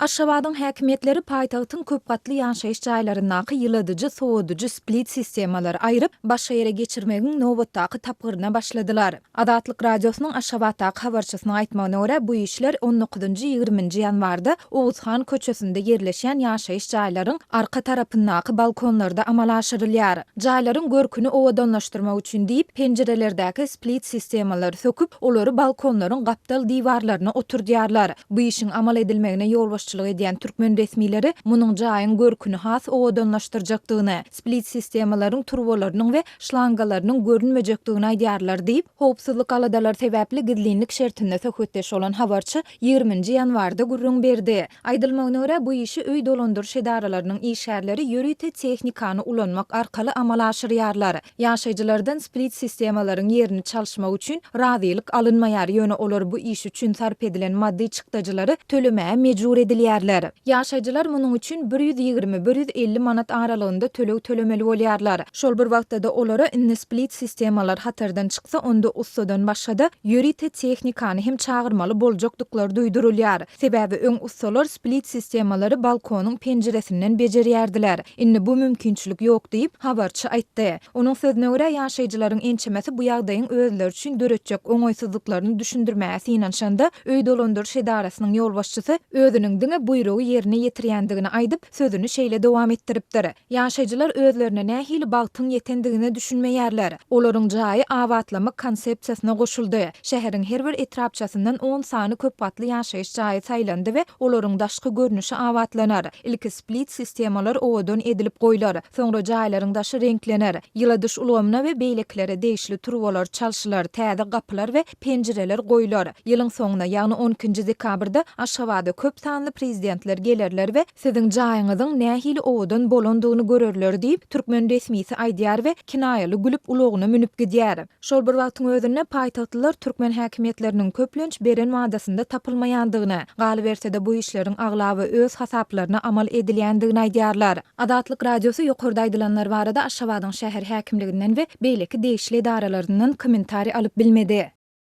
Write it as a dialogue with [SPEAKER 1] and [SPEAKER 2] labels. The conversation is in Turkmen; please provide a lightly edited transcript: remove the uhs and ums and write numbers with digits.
[SPEAKER 1] Aşgabadyň häkimiýetleri paýtagtyň köp gatly ýaşaýyş jaýlaryndaky ýyladyjy, sowadyjy split sistemalary aýryp, başga ýere geçirmegiň nobatdaky tapgyryna başladylar. Azatlyk Radiosynyň Aşgabatdaky habarçysynyň aýtmagyna görä, bu işler on dokuzynjy, ýigriminji ýanwarda Oguzhan köçesinde ýerleşýän ýaşaýyş jaýlaryň arka tarapyndaky balkonlarda amala aşyrylýar. Jaýlaryň görküni owadanlaşdyrmak üçin diýip, penjirelerdäki split sistemalary söküp, olary balkonlaryň gapdal diwarlaryna oturdýarlar. Bu işiň amal edilmegine ýolbaşçylyk edýän türkmen resmileri munuň jaýyň görküni has owadanlaşdyrjakdygyny, split sistemalaryň turbalarynyň we şlangalarynyň görünmejekdigini aýdýarlar diýip, howpsuzlyk aladalary sebäpli gizlinlik şertinde söhbetdeş bolan habarçy ýigriminji ýanwarda gürrüň berdi. Aýdylmagyna görä, bu işi öý dolandyryş edaralarynyň işgärleri ýörite tehnikany ulanmak arkaly amala aşyrýarlar. Ýaşaýjylardan split sistemalaryň ýerini çalyşmak üçin razylyk alynmaýar, ýöne olar bu iş üçin sarp edilen maddy çykdajylary tölemäge mejbur edilýärler. Ýaşaýjylar munuň üçin 120, 150 manat aralygynda töleg tölemeli bolýarlar. Şol bir wagtda-da olara indi split sistemalar hatardan çyksa, onda ussadan başga-da, ýörite tehnikany hem çagyrmaly boljakdyklary duýdurylýar. Sebäbi öň ussalar split sistemalary balkonyň penjiresinden bejerýärdiler. Indi bu mümkinçilik ýok diýip, habarçy aýtdy. Onuň sözüne görä, ýaşaýjylaryň ençemesi bu ýagdaýyň özleri üçin döretjek oňaýsyzlyklaryny düşündirmäge synanyşanda, öý dolandyryş edarasynyň ýolbaşçysy özüniň diňe buýrugy ýerine ýetirýändigini aýdyp, sözüni şeýle dowam etdiripdir. Ýaşaýjylar özlerine nähili bagtyň ýetendigine düşünmeýärler. Olaryň jaýy abatlamak konsepsiýasyna goşuldy. Şäheriň her bir etrapçasyndan on sany köp gatly ýaşaýyş jaýy saýlandy we olaryň daşky görnüşi abatlanar. Ilki split sistemalar owadan edilip goýlar. Soňra jaýlaryň daşy reňklener. Ýyladyş ulgamyna we beýlekilere degişli turbalar çalşylar, täze gapylar we penjireler goýlar. Ýylyň soňuna, ýagny on ikinji dekabrda Aşgabada köp sanly prezidentler gelerler we Siziň jaýyňyzyň nähili owadan bolandygyny görerler diýip, türkmen resmisi aýdýar we kinaýaly gülüp ulagyna münüp gidýär. Şol bir wagtyň özünde, paýtagtlylar türkmen häkimiýetleriniň köplenç beren wadasynda tapylmaýandygyny, galyberse-de bu işleriň aglaba öz hasaplaryna amal edilýändigini aýdýarlar. Azatlyk Radiosy ýokarda aýdylanlar barada Aşgabadyň şäher häkimliginden we beýleki degişli edaralaryndan kommentariý alyp bilmedi.